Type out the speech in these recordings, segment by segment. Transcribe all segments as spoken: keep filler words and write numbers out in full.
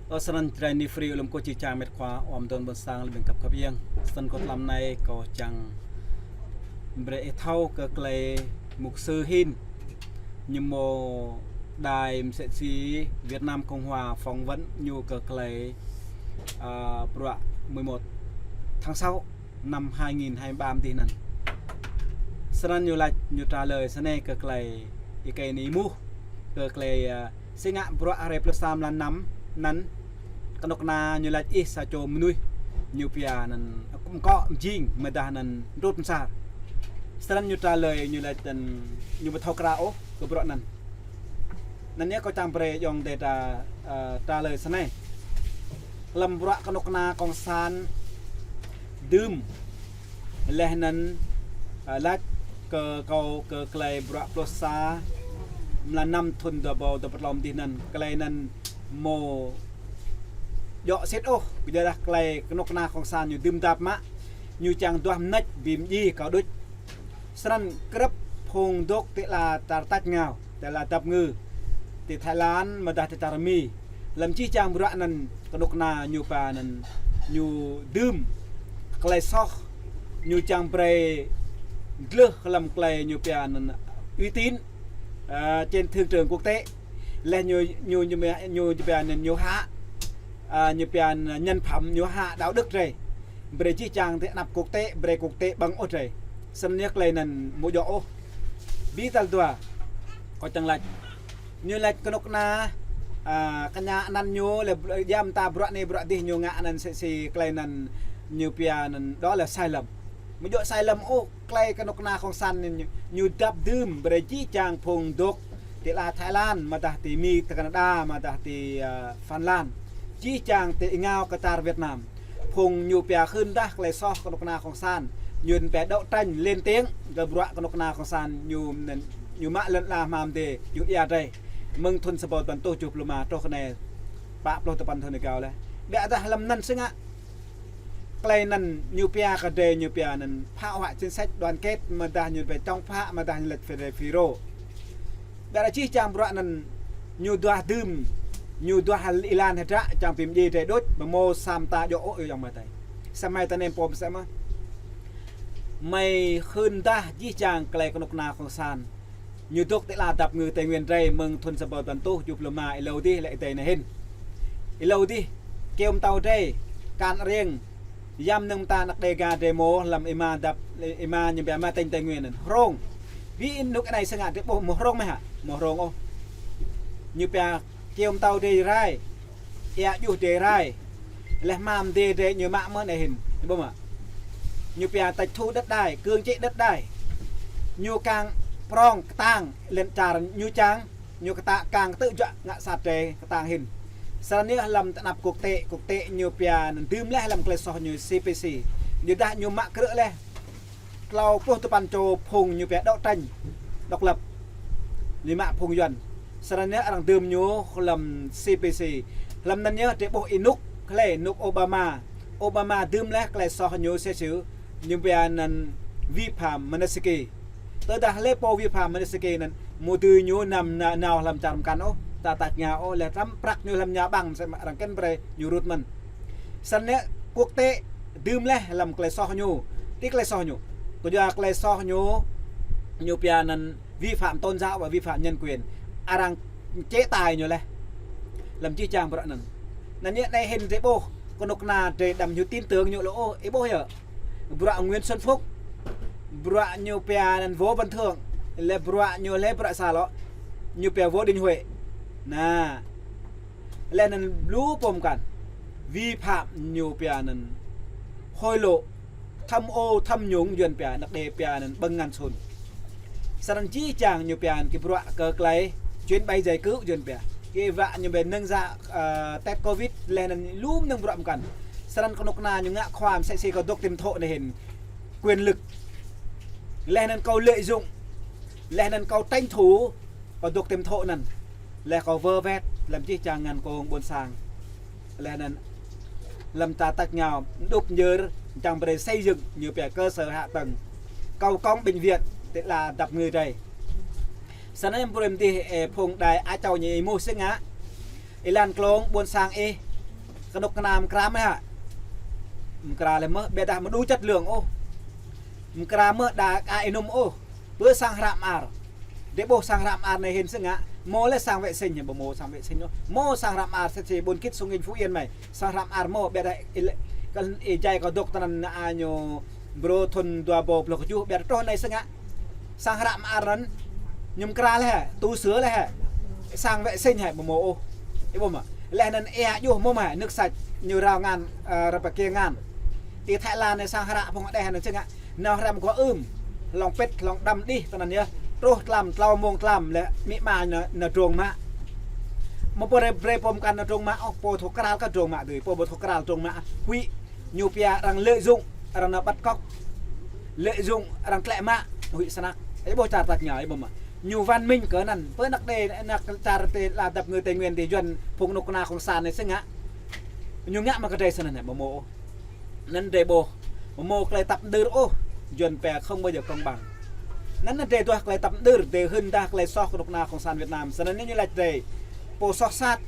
Ơ, snăn Jrai Ni Free, ơ, lŏm kơ či čang met khua, ơ, mơ̆ng tơlơi ƀuôn sang, lŏm ƀing găp găp yang. Snăn kơ tlam anai kâo čang brơi ih thâo kơ klei mục sư Hin ñu mâo đài msĕ si Việt Nam Cộng Hòa phỏng vấn ñu kơ klei, ơ, bruă mười một tháng sáu năm hai nghìn hai mươi ba dih anăn. Snăn ñu lač, ñu trả lời snei kơ klei ih kơ anei êmuh kơ klei, ơ, si ngă bruă hrơi pluh sa mlan năm anăn, kơnuk kơna ñu lač ih sa čô mơnuih ñu pia anăn mkŏ mjing, mơdah anăn mtrŭt msar. Snăn ñu trả lời, ñu lač anăn ñu ƀu thâo krao ôh kơ bruă anăn. Anăn yơh kâo čang brơi ayŏng adei ta, ơ, trả lời snei. Hlăm bruă kơnuk kơna cộng sản dưm, leh anăn, ơ, lač kơ kâo kơ klei bruă pluh sa mlan năm thŭn dua êbâo dua pluh tlâo dih anăn, klei anăn mâo djŏ sĭt ôh, kyuadah klei kơnuk kơna cộng sản ñu dưm dăp mă, ñu čang duah mnêč bi mdjiê kâo đôč. Snăn grăp phung dôk ti ala čar tač êngao, ti ala dap kngư, ti Thái Lan, mơdah ti čar Mi. Hlăm jih jang bruă anăn kơnuk kơna ñu pia anăn ñu dưm klei soh, ñu čang brơi dlưh hlăm klei ñu pia anăn uy tín, ơ, trên thương trường quốc tế. Leh ñu, ñu, ñu, ñu pia anăn ñu hạ, ơ, ñu pia anăn nhân phẩm, ñu hạ đạo đức drei. Brơi jih jang ti anăp quốc tế, brơi quốc tế ƀơ̆ng ôh drei. Snăn yơh klei anăn mâo djŏ ôh. Bi tal dua, kâo čang lač. Ñu lač kơnuk kơna, ơ, kñă anăn ñu, leh br-, djam ta bruă anei bruă dih ñu ngă anăn msĕ si klei anăn ñu pia anăn đó là sai lầm. Mâo djŏ sai lầm ôh. Klei kơnuk kơna cộng sản anăn ñu, ñu dăp dưm brơi jih jang phung dôk ti ala Thái Lan, mơdah ti Mi, ti Canada, mơdah ti, ơ, Phần Lan. Jih jang ti êngao kơ čar Việt Nam. Phung ñu pia hưn dah klei soh kơnuk kơna cộng sản. Ñu pia đấu tranh lên tiếng kơ bruă kơnuk kơna cộng sản ñu, ñu mă lŏn ala hmam dê, ñu ia drei. Mơ̆ng thŭn sa êbâo tơpăn êtuh tơjuh pluh êma truh kơ anei pă pluh tơpăn thŭn êgao leh. Ƀiădah hlăm anăn si ngă klei anăn ñu pia kơ drei, ñu pia anăn phá hoại chính sách đoàn kết, mơdah ñu pia chống phá, mơdah ñu lač phê rê phê rô. Ƀiădah jih jang bruă anăn ñu duah dưm, ñu duah êlan hơdră čang bi mdjiê drei đôč, ƀu mâo sa mta djŏ ôh, ơ ayŏng amai adei. Samơ̆ hmei ta nem pô msĕ mơh. Hmei hưn dah jih jang klei kơnuk kơna cộng sản ñu dôk ti ala dap kngư Tây Nguyên drei mơ̆ng thŭn sa êbâo tơpăn êtuh tơjuh pluh êma êlâo dih lĕ êdei anei hĭn. Êlâo dih, kyâo mtâo drei, kan riêng, yăm nơ̆ng mta anăk Đêga drei mâo hlăm êma dap, êma ñu pia êma tỉnh Tây Nguyên anăn. Hrông. Bi ênuk anei si ngă drei ƀuh mâo hrông mơ̆ hă? Mâo hrông ôh. Ñu pia kyâo mtâo drei rai, ia djuh drei rai. Leh hmam dê drei ñu mă mơ̆n anei hĭn. Ƀuh mơ̆? Ñu pia tịch thu đất đai, cưỡng chế đất đai. Ñu kang prŏng ktang, lŏn čar ñu čang, ñu ktang kang tơ juă ngă sat drei ktang hĭn. Snăn yơh hlăm ti anăp quốc tế, quốc tế ñu pia anăn dưm leh hlăm klei soh ñu C P C. Ñu dah ñu mă krư̆ leh tlâo pluh tơpăn čô phung ñu pia đấu tranh độc lập. Ñu mă phung Yuăn. Snăn yơh arăng dưm ñu hlăm C P C. Hlăm anăn yơh drei ƀuh ênuk, hlei ênuk Obama. Obama dưm leh klei soh ñu sĕ sĭt, ñu pia anăn vi phạm Magnitsky. Tơdah hlei pô vi phạm Magnitsky anăn, mơ̆ dưi ñu năm na-, nao hlăm čar mkăn ôh, ta tač êngao ôh, leh tăm prăk ñu hlăm nhà băng, msĕ mă arăng kăn brơi ñu rŭt mơ̆n. Snăn yơh quốc tế dưm leh hlăm klei soh ñu. Ti klei soh ñu. Kyua klei soh ñu, ñu pia anăn vi phạm tôn giáo và vi phạm nhân quyền. Arăng chế tài ñu leh. Hlăm jih jang bruă anăn. Anăn yơh anei hĭn drei ƀuh, kơnuk kơna drei đăm ñu tin tưởng ñu lŏ ôh, ih ƀuh yơh. Bruă Nguyễn Xuân Phúc, bruă ñu pia anăn Võ Văn Thưởng, leh bruă ñu leh bruă sa lŏ, ñu pia Võ Đình Huệ. Anăn, leh anăn lu pô mkăn, vi phạm ñu pia anăn hối lộ, tham ô tham nhũng Yuăn pia, anăk Đê pia anăn ƀơ̆ng ngăn sun. Snăn jih jang ñu pia anăn kơ bruă kơ klei chuyến bay giải cứu Yuăn pia. Kơ bruă ñu pia nơ̆ng djă, ơ, test covid, leh anăn lu mnơ̆ng bruă mkăn. Snăn kơnuk kơna ñu ngă khua msĕ si kâo dôk ti mthô anei hĭn. Quyền lực. Leh anăn kâo lợi dụng. Leh anăn kâo tranh thủ. Kâo dôk ti mthô anăn. Leh kâo vơ wet hlăm jih jang ngăn kông ƀuôn sang. Leh anăn hlăm ta tač êngao, mđŭp mjơr, čang brơi xây dựng, ñu pia cơ sở hạ tầng. Cầu cống bệnh viện, ti ala dap kngư drei. Snăn brơi mdih, ơ, phung đài Á Châu ñu êmuh si ngă. Êlan klông ƀuôn sang ih, Kơnuk kơna mơkra mơ̆ hă? Mơkra lĕ mơ̆, ƀiădah mơ̆ đu chất lượng ôh. Mơkra mơ̆ đa ka inum ôh. Bơ sang hră mơar. Dêh ƀuh sang hră mơar anai hĭn sĭt ngă. Mơ̆ lĕ sang vệ sinh, ƀu mơ̆ sang vệ sinh ôh. Mơ̆ sang hră mơar sĭt sĭt ƀôn kĭt sung inh Phú Yên mơi. Sang hră mơar mơ̆ ƀiădah ih lĕ, kơ ih jai kơ dŏ tơnăn a ñu brô thun dua ƀâo pluh kơjuh ƀiădah truh anai sĭt ngă. Sang hră mơar anŭn, ñu mơkra lĕ hă, tu sửa lĕ hă, sang vệ sinh hă, ƀu mơ̆ ôh. Ih ƀuh mơ̆. Lĕ anŭn ih djơ̆ mơ̆ mơ̆, nước sạch, ñu rao ngăn, ơ, rơpa kiăng ngăn. Ti Thái Lan anai sang hră phung đeh anŭn sĭt ngă. Nao hrăm gua ưm, hlŏng pĭt, hlŏng đăm đih, tơnăn yơh. Truh tlam, tlâo mông tlam, lĕ amĭ ama nao, nao drông mă. Mơ̆ pô brơi, brơi pô mơkăn nao drông mă, ôh, pô thâo krăl kơ drông mă dưi, pô ƀu thâo krăl drông mă. Huĭ, ñu pia arăng lợi dụng, arăng nao bắt cóc, lợi dụng arăng tlĕ mă, huĭ snăk. Ih ƀuh čar tač ngă, ih ƀuh mơ̆. Ñu văn minh kơ anŭn, pơ anăk đe, anăk čar tê la dăp ngư Tây Nguyên tê Yuăn phung kơnuk kơna cộng sản anai sĭt ngă. Ñu ngă mă kơ drơi sĭt anŭn, ƀu mơ̆ ôh. Anŭn drơi ƀuh, ƀu mơ̆ klei tăp mơđơr ôh, Yuăn pia không bao giờ công bằng. Anŭn anŭn drơi duah klei tăp mơđơr, drơi hưn dah klei soh kơnuk kơna cộng sản Việt Nam. Sĭt anŭn ñu laĭ drơi, pô soh sat.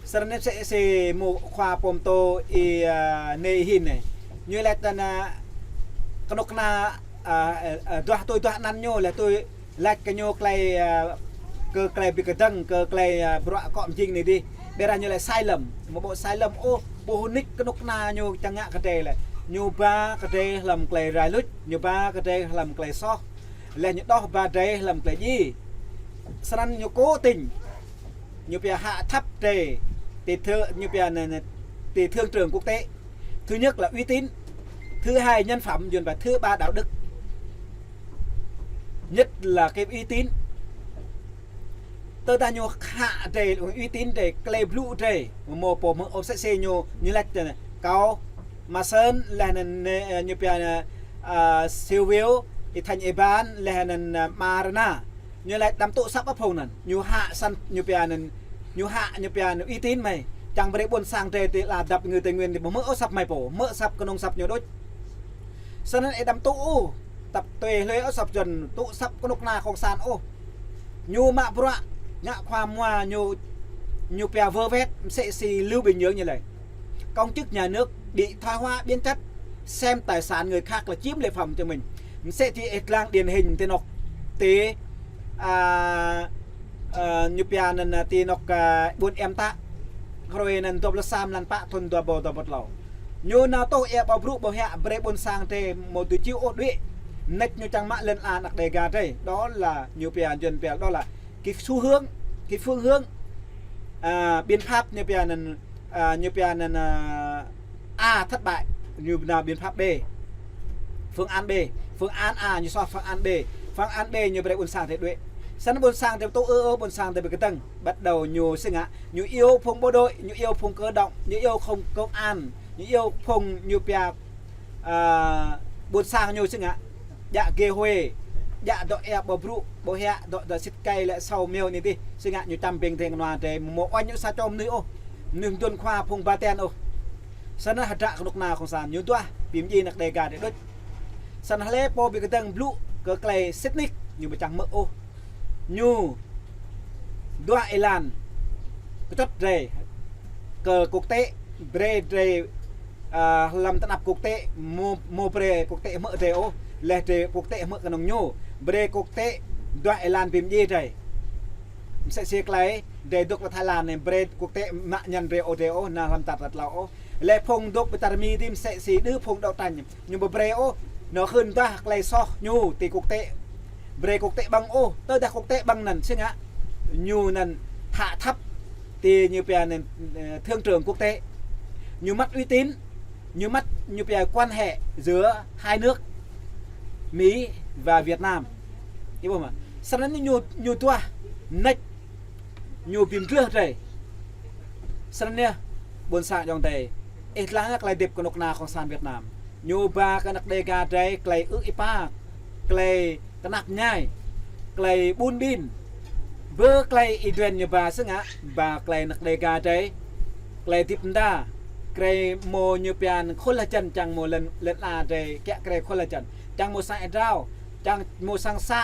Sĭt anŭn sĭt sĭt mơ̆ khua pô pơtô ih, ơ, anai hĭn anai. Ñu laĭ tơnăn, ơ, kơnuk kơna, ơ, ơ, ơ, duah tui duah anăn ñu lĕ tui laĭ kơ ñu klei, ơ, kơ klei ƀing kơdơ̆ng, kơ klei, ơ, bruă akŏ mơjing anai dih. Ƀiădah ñu laĭ sai lầm, mơ̆ ƀu sai lầm ôh, ƀuh nik kơnuk kơna ñu čang ngă kơ drơi lĕ. Ñu ba kơ drơi hlăm klei rai luč, ñu ba kơ drơi hlăm klei soh. Lĕ ñu đoh ba drơi hlăm klei djai. Sĭt anŭn ñu cố tình. Ñu pia hạ thấp drơi, ti thơ-, ñu pia anai, anai, ti thương trường quốc tế. Thứ nhất là uy tín, thứ hai nhân phẩm, Yuăn pia thứ ba đạo đức. Nhất là cái uy tín. Tơdah ñu khă drơi, uy tín drơi, klei blŭ drơi, mơ̆ pô mơ̆ ôh sĭt sĭt ñu, ñu laĭ tơnăn, kâo, Ma Sơn, lĕ anŭn, ơ, ñu pia anai, ơ, Siu Wiu, Y Thanh Y Ban, lĕ anŭn, ơ, Ma Rơna. Ñu laĭ đăm tŭ asăp ôh phung anŭn. Ñu hă săn ñu pia anŭn, ñu hă ñu pia anŭn uy tín mơi. Čang brơi ƀôn sang drơi ti la dăp ngư Tây Nguyên tê ƀu mơ̆ ôh asăp mơi pô, mơ̆ asăp kơnung asăp ñu đôč. Sĭt anŭn ih đăm tŭ ôh, tăp tui hlơi ôh asăp Yuăn, tŭ asăp kơnuk kơna cộng sản ôh. Ñu mă bruă, ngă khua mua ñu, ñu pia vơ vét, mơsĕ si Lưu Bình Nhưỡng ñu laĭ. Công chức nhà nước bị thoái hóa biến chất, xem tài sản người khác là chiếm lệ phẩm cho mình. Mơsĕ ti ih lăng điển hình ti anŏ ti, ơ, ơ, ñu pia anŭn, ơ, ti anŏ, ơ, ƀuôn Em Taq. Hrơi anŭn dua pluh sa mlan pă thun dua ƀâo dua pluh tlâo. Ñu nao tuh ia ƀâo brŭ ƀâo hiă brơi ƀôn sang drơi mơ̆ dưi čiu ôh đuaĭ. Nĕč ñu čang mă lŏn ala anăk Đêga drơi. Đó là ñu pia Yuăn pia đó là cái xu hướng, cái phương hướng, à, biện pháp ñu pia anŭn, à, ñu pia anŭn, à, A thất bại, ñu nao biện pháp B. Phương án B, phương án A ñu soh, phương án B. Phương án B ñu brơi ƀôn sang drơi đuaĭ. Săn ƀôn sang drơi tŭ ư ư, ƀôn sang drơi ƀu kơdơ̆ng. Bắt đầu ñu sĭt ngă, ñu iâu phung bộ đội, ñu iâu phung cơ động, ñu iâu phung công an, ñu iâu phung ñu pia, à, ƀôn sang ñu sĭt ngă. Djă gê huê, djă dŏ ia ƀâo brŭ, ƀâo hiă, dŏ, dŏ sĭt kơi lĕ sâo meo anai dih. Sĭt ngă ñu čăm ƀing tơnua drơi, mơ̆ oăn ñu sa čô mơnuih ôh. Mơnuih mơdŭn khua phung ba ten ôh. Săn hơdră kơnuk kơna cộng sản, ñu duah, bi mdjai anăk Đêga drơi đôč. Săn hlơi pô ƀu kơdơ̆ng blŭ kơ klei sĭt nik, ñu ƀu čang hmư̆ ôh. Ñu duah êlan kơčŭt drơi kơ quốc tế, brơi drơi, à, hlăm tơnap quốc tế, mơ̆, mơ̆ brơi quốc tế hmư̆ drơi ôh, lĕ drơi quốc tế hmư̆ kơnơ̆ng ñu, brơi quốc tế duah êlan bi mdjai drơi. Mơsĕ si klei drơi dŏ pơ Thái Lan anai, brơi quốc tế mă ñăn drơi ôh, drơi ôh, nao hlăm čar tač tlâo ôh. Lĕ phung dŏ pơ čar Mi dih mơsĕ si đơ phung đấu tranh. Ñu ƀu brơi ôh, nao hưn dah klei soh ñu ti quốc tế. Brơi quốc tế ƀơ̆ng ôh, tơdah quốc tế ƀơ̆ng anŭn sĭt ngă. Ñu anŭn hạ thấp ti ñu pia anŭn, ờ, thương trường quốc tế. Ñu mất uy tín, ñu mất ñu pia quan hệ giữa hai nước Mỹ và Việt Nam. Ih ƀuh mơ̆. Săn anŭn ñu, ñu duah nĕč ñu bi mdlưh drơi. Săn anŭn ƀôn sang ayŏng adơi. Ih lăng klei hơdip kơnuk kơna cộng sản Việt Nam. Ñu ba kơ anăk Đêga drơi klei ư̆ êpa, klei tơnap mơñai, klei ƀun ƀin. Bơ klei Y Duên ñu ba sĭt ngă, ba klei anăk Đêga drơi. Klei hơdip mơda, klei mơ̆ ñu pia anŭn khul hơjăn čang mơ̆ lŏn, lŏn ala drơi, kiăng klei khul hơjăn. Čang mơ̆ sang êdrao, čang mơ̆ sang să,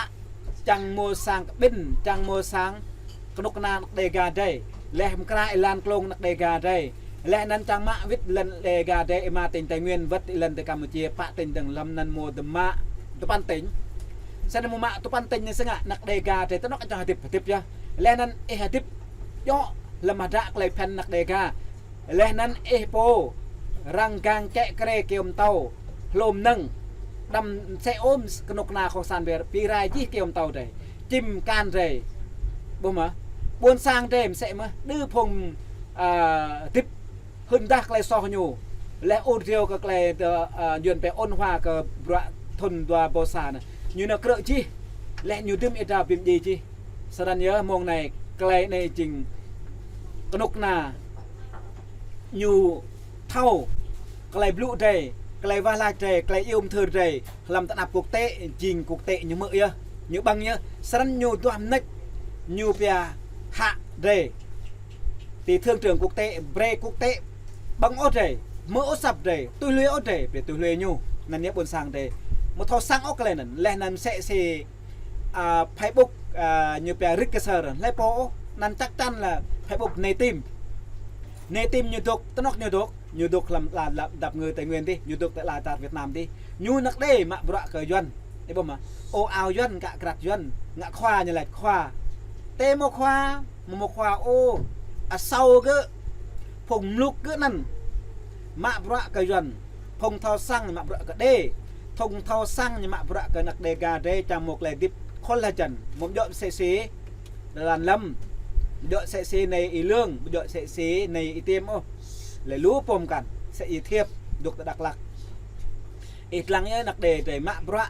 čang mơ̆ sang kơ ƀĭn, čang mơ̆ sang kơnuk kơna anăk Đêga drơi. Laih mơ̆ng krah êlan klông anăk Đêga drei. Laih anŭn čang mă wĭt lŏn Đêga drei, ih mă tỉnh Tây Nguyên, wơ̆t ih lŏn ti Campuchia, pă tỉnh dơ̆ng, lăm anŭn mơ̆ dơ̆ng mă tơpăn tỉnh. Snăn mơ̆ mă tơpăn tỉnh anai sĭt ngă anăk Đêga drei, tơnŏk čang hơdip, hơdip yơh. Laih anŭn ih hơdip djŏ lăm hơdră klei phiăn anăk Đêga. Laih anŭn ih pô răng gang čĕ kre kyâo mtâo, hlô mơnơ̆ng, đăm msĕ ôh kơnuk kơna cộng sản Việt, bi rai jih kyâo mtâo drei, čim kan drei. Ƀuh mơ̆, ƀuôn sang drei msĕ mơ̆, đơ phung, a, hơdip hơndah klei soh ñu. Laih ur driâo kơ klei tơ, a, Yuăn pĕ ôn hòa kơ bruă thŭn dua rơbâo sa anai. Ñu nao krư̆ jih. Laih ñu dưm êdrao bi mdjiê jih. Snăn yơh mông anai klei anai jing kơnuk kơna ñu thâo klei blŭ drei, klei wah lač drei, klei iêu mthưr drei, hlăm tơnap quốc tế, jing quốc tế ñu hmư̆ yơh, ñu ƀơ̆ng yơh, snăn ñu duah mnêč, ñu pia hă drei. Ti thương trường quốc tế, brei quốc tế ƀơ̆ng ôh drei, hmư̆ ôh asăp drei, tui hluê ôh drei, brei tui hluê ñu, anăn yơh ƀuôn sang drei. Mơ̆ thâo săng ôh klei anăn, laih anăn msĕ si a, Facebook, a, ñu pia Rick Kesser, hlei pô ôh, anăn chắc chắn là Facebook anei tim. Anei tim ñu dôk, tơnŏk ñu dôk, ñu dôk hlăm la, la, dap kơngư Tây Nguyên dih, ñu dôk ti ala čar Việt Nam dih. Ñu anăk Đê mă bruă kơ Yuăn. Ih ƀuh mơ̆, ôh ao Yuăn, ngă krăt Yuăn, ngă khua ñu lač khua. Tơ mơ̆ khua, mơ̆ mơ̆ khua ôh, asâo gơ̆, phung mluk gơ̆ anăn mă bruă kơ Yuăn. Phung thâo săng ñu mă bruă kơ Đê. Phung thâo săng ñu mă bruă kơ anăk Đêga drei čang mơ̆ klei hơdip khŏl hơjăn. Mơ̆ djŏ msĕ si Đà Lạt lăm. Djŏ msĕ si anei Y Lương, djŏ msĕ si anei Y Tiêm ôh. Lĕ lu pô mkăn, msĕ Y Thiêp, dôk ti Dak Lak. Ih dlăng yơh anăk Đê drei mă bruă.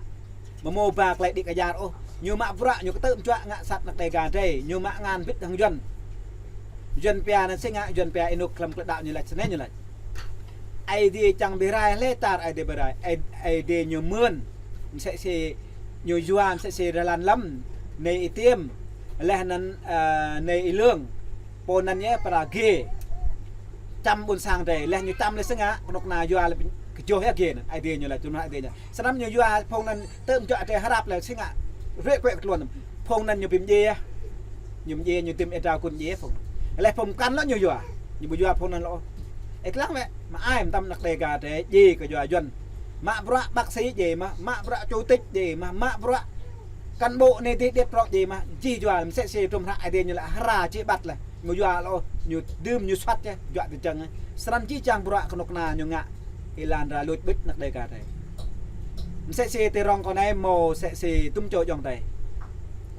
Mơ̆ mơ̆ ba klei đĭ kơjar ôh. Ñu mă bruă, ñu kơtư̆ mjuă ngă sat anăk Đêga drei. Ñu mă ngăn bĭt hăng Yuăn. Yuăn pia anăn sĭt ngă, Yuăn pia ênuk hlăm klei đăo ñu lač, snei ñu lač. Aê Diê čang bi rai, hlei čar Aê Diê bi rai. Aê, Aê Diê ñu mưn. Msĕ si ñu yua, msĕ si Đà Lạt lăm. Anei Y Tiêm. Laih anăn, a, anei Y Lương. Pô anăn yơh pơră gê. Čăm ƀuôn sang drei. Laih ñu čăm laih sĭt ngă, kơnuk kơna yua laih kơjoh yơh gê anăn. Aê Diê ñu lač, čŭn Aê Diê ñu. Snăn ñu yua phung anăn tơ̆m juă drei hrăp laih sĭt ngă. Ruĕ kuĕ kơ tluôn. Phung anăn ñu bi mdjiê yơh. Ñu mdjiê, ñu dưm êdrao kŭn mdjiê phung. Laih phung mkăn lŏ ñu yua. Ñu ƀu yua phung anăn lŏ. Ih dlăng wĕ, mă ai mơtam anăk Đêga drei djiê kơ yua Yuăn. Mă bruă bác sĩ djiê mă, mă bruă chủ tịch djiê mă, mă bruă cán bộ anei dih điêt prŏng djiê mă, jih yua msĕ si tum hră Aê Diê ñu lač hra čih ƀăt laih. Ñu yua lŏ, ñu dưm ñu suăt yơh, juă tơjăng yơh. Snăn jih jang bruă kơnuk kơna ñu ngă. Êlan ra luč ƀĭt anăk Đêga drei. Msĕ si ti rŏng kâo anei mơ̆ msĕ si tum čô ayŏng adei.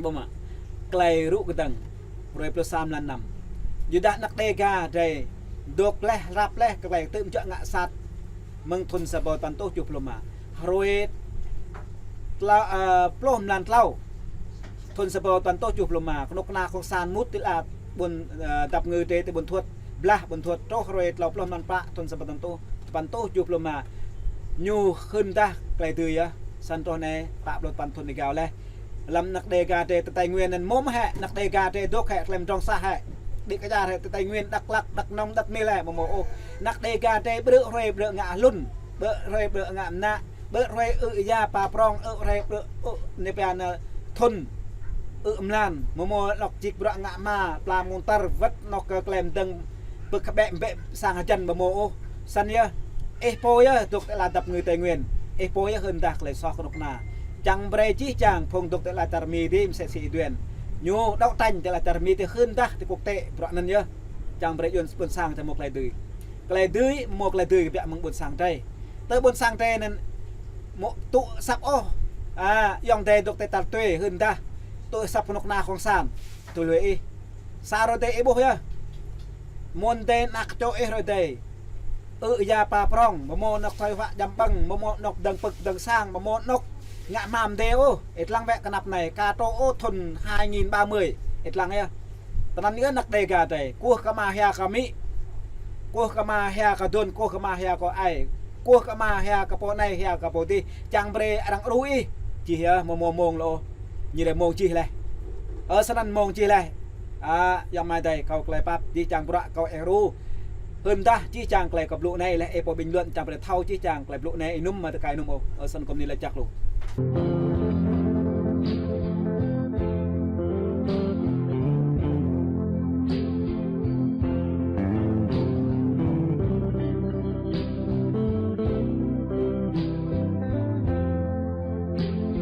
Ƀuh mơ̆. Klei rŭ kơdơ̆ng. Hruê pluh sa mlan năm. Yuadah anăk Đêga drei dôk laih, hrăp laih, kơ klei tơ̆m juă ngă sat. Mơ̆ng thŭn sa rơbâo tơpăn êtuh kjuh pluh rơma. Hruê tlâo, ơ, pluh mlan tlâo. Thŭn sa rơbâo tơpăn êtuh kjuh pluh rơma. Kơnuk kơna cộng sản mŭt ti ala ƀuôn, ơ, dap kơngư drei ti ƀuôn Thuôt. Blah ƀuôn Thuôt truh hruê tlâo pluh mlan pă thŭn sa rơbâo tơpăn êtuh, tơpăn êtuh kjuh pluh rơma. Ñu hưn dah klei dưi yơh. Snăn truh anei pă pluh tơpăn thŭn êgao laih. Lăm anăk Đêga drei ti Tây Nguyên anăn mơ̆ mơ̆ hĕ, anăk Đêga drei dôk hĕ, klei mdrŏng sah hĕ. Đĭ kơjar hĕ ti Tây Nguyên, Dak Lak, Dak Nông, Dak Mil hĕ, mơ̆ mơ̆ ôh. Anăk Đêga drei ƀrư̆ hruê ƀrư̆ ngă hlŭn, ƀrư̆ hruê ƀrư̆ ngă mnă, ƀrư̆ hruê ư̆ ya pa prŏng, ư̆ hruê ƀrư̆ ư̆ anei pia anăn thŭn, ư̆ mlan, mơ̆ mơ̆ anŏk jik bruă ngă hma, pla mơ̆ng tơr, wơ̆t anŏk kơ klei mdơ̆ng, pơk kơbĕ mbĕ sang hơjăn mơ̆ mơ̆ ôh. Snăn yơh, ih pô yơh dôk ti ala dap kơngư Tây Nguyên. Ih pô yơh hưn dah klei soh kơnuk kơna. Čang brei jih jang phung dôk ti ala čar Mi dih msĕ si Y Duên. Ñu đấu tranh ti ala čar Mi dih hưn dah ti quốc tế bruă anăn yơh. Čang brei Yuăn ƀuôn sang čang mơ̆ klei dưi. Klei dưi, mơ̆ klei dưi kơ biă mơ̆ng ƀuôn sang drei. Tơ ƀuôn sang drei anăn mơ̆ tŭ asăp ôh. A, ayŏng adei dôk ti čar tui hưn dah. Tŭ asăp kơnuk kơna cộng sản. Tui lui ih. Sa rơdei ih ƀuh yơh. Mơ̆n dei anăk čô ih rơdei. Ư̆ ya pa prŏng, mơ̆ mơ̆ anŏk thoi huă jăm ƀơ̆ng, mơ̆ mơ̆ anŏk dơ̆ng pơk dơ̆ng sang, mơ̆ mơ̆ anŏk ngă hma mdê ôh. Ih dlăng wĕ kơnăp anei, ka truh ôh thŭn hai nghìn ba mươi. Ih dlăng yơh. Tơnăn yơh anăk Đêga drei. Kuh kơ hma hia kơ amĭ. Kuh kơ hma hia kơ dôn, kuh kơ hma hia kơ ai. Kuh kơ hma hia kơ pô anei, hia kơ pô dih. Čang brei arăng đru ih. Jih yơh, mơ̆ mơ̆ mông lŏ. Ñu lĕ mông jih laih. Ơ, snăn mông jih laih. A, ayŏng amai adei, kâo klei pap, jih jang bruă kâo ih đru. Hưn dah, jih jang klei kâo blŭ anei laih, ih pô bình luận, čang brei thâo, jih jang klei blŭ anei, ih nŭm mă tơkai nŭm ôh. Ơ, snăn kâo mni lač jăk lu.